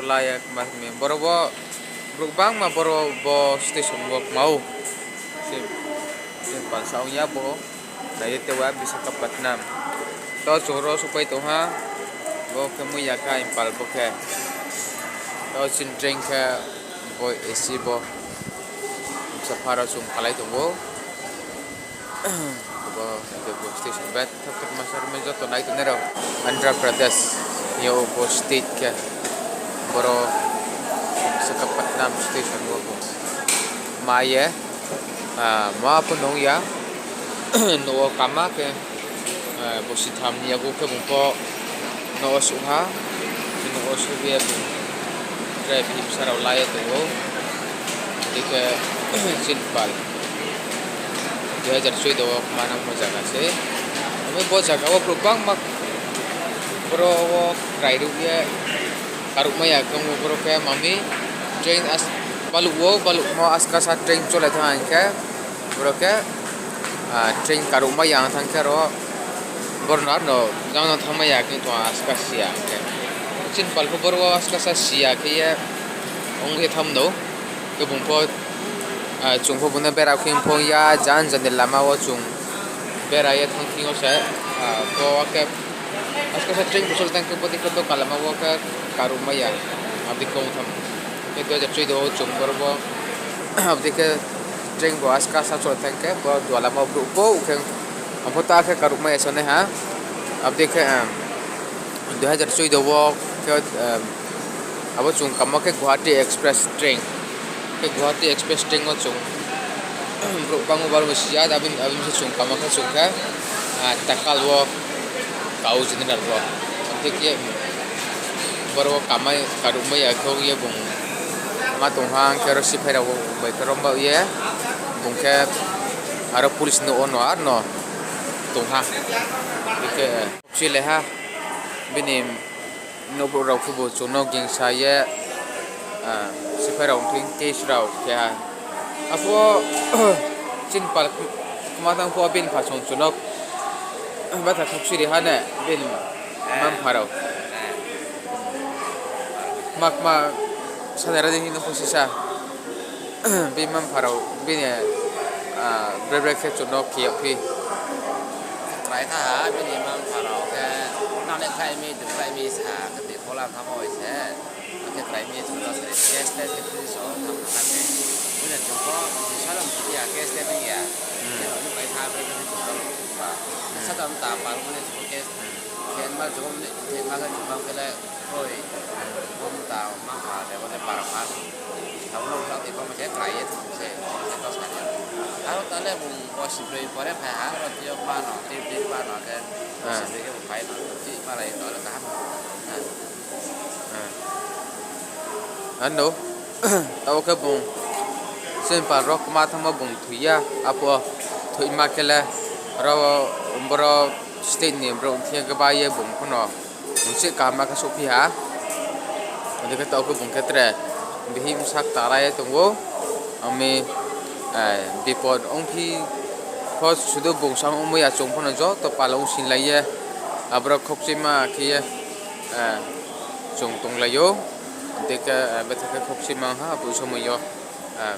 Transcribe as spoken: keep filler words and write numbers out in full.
Lai ya kma mi boro wo, brouh bangma boro bo station wo kma ou. Chini, chini pal sa ong ya bo. Nai ye te wa Visakhapatnam. To chung ro souhpai tong ha. Bo khe mui ya kha Imphal bo khe. To chini train khe bo A C bo. Bsa pharo chung khalai tong ou. Bo, bo station bet thok thok ma sar mi joto nai tongnai rao. Andhra Pradesh yo bo state khe. Boro Visakhapatnam station wo bo. Ma ye, ah, ma pho nung ya. Nouh wo kama khe, ah, bosi tham ni yagu khe bung pho nouh wo suh ha. Nouh wo suh ye bung tre bihih bsa rao la ye tong ou. Adi khe chini pal dui hazar choudo wo kma nangmo zaga se. Ami bo zaga wo brouh bangma boro wo krai ruh ye karuhmai ya khe ong ou boro khe mami train as-, baluh wo, baluhmo askasa train chole thanng hing khe, boro khe, ah, train karuhmai ya thanng khe ro, boro no aro no jang jang thanngmai ya khe tong aska si ya khe. Chini pal pho boro wo askasa si ya khe ye ong ye tham no. Khe bung pho, ah, chung pho bung no bera khe phung ya, jan jan ni lama wo chung bera ye thanng thing yo se, ah, bo khe askasa train bo chole thanng khe bodei khe doka lama wo khe karuhmai ya, abodei khe ong tham. Khe dui hazar choudo wo chung boro wo, abodei khe train bo askasa chole thanng khe bo doka lama wo brouh bo khe, ang pho ta khe karuhmai ya se nai ha. Abodei khe, ah, dui hazar choudo wo khe, ah, abo chung kamo khe Guwahati Express train. Khe Guwahati Express train wo chung brouh bangma baro si ya, abo, abo se chung kamo khe chung khe, ah, Takal wo ka ou general wo. Abodei khe, boro wo kamai, karuhmai ya khe ong ye bung ma tong ha, khe aro siphai rao bai khe rom ba ye, bung khe aro police nouh wo no aro no tong ha. Khe, khe, chile ha, bini nouhbrouh rao khebu chung no gingsa ye, ah, siphai rao thing case rao khe ha. Aphuh wo, chini pal kma tang phuh wo bini pha chung chung no betha khakchiri ha ne, bini mma-mpha rao. Kma kma sanai ra di hing no pho sisa. Bini mma-mpha rao, bini, ah, bre bre khe chung no khe yagphi. Krai kha ha, bini mma-mpha rao khe, nang le khlai mi, dum khlai mi sa, khe tui khola thanngmo bai se. Akhe krai mi chung no sari case test khe police rao thanng kha khe. Bini chung pho, salam sidi ya, case test ya. Khe rao ni bai tha, bre bre khe chung no ba. Sa tam ta pal mo ni chung case. Khe ma chung, khe ma khe chung bang khe le, kroi. Bung ta ma pha le, bo le para pha. Abo no sa ti khe krai ye thanng se, khe to sa ya. Aro ta le bung bosi broi pore phai ha, aro tui yo ma no, tui broi ma no khe, bosi broi khe bung phai no, tui ma lai no le kaham. Ano, tao khe bung, chini pal rao kma thanngmo bung thoi ya, aphuh wo thoima khe le, aro boro state ni brouh thing khe ba ye bung pho no, bung se kaham khe souhphi ha. Adi khe tao khe bung khe tre bihih bsa kta la ye tong ou. Ami, eh, bipod ongphi pho sudu bung sang ongmai ya, chung pho no joto pal ongsinglai ye, aboro khokchima khe ye, eh, chung tonglai ou. Adi khe, eh, betha khe khokchima ha, abo somoi yo, eh,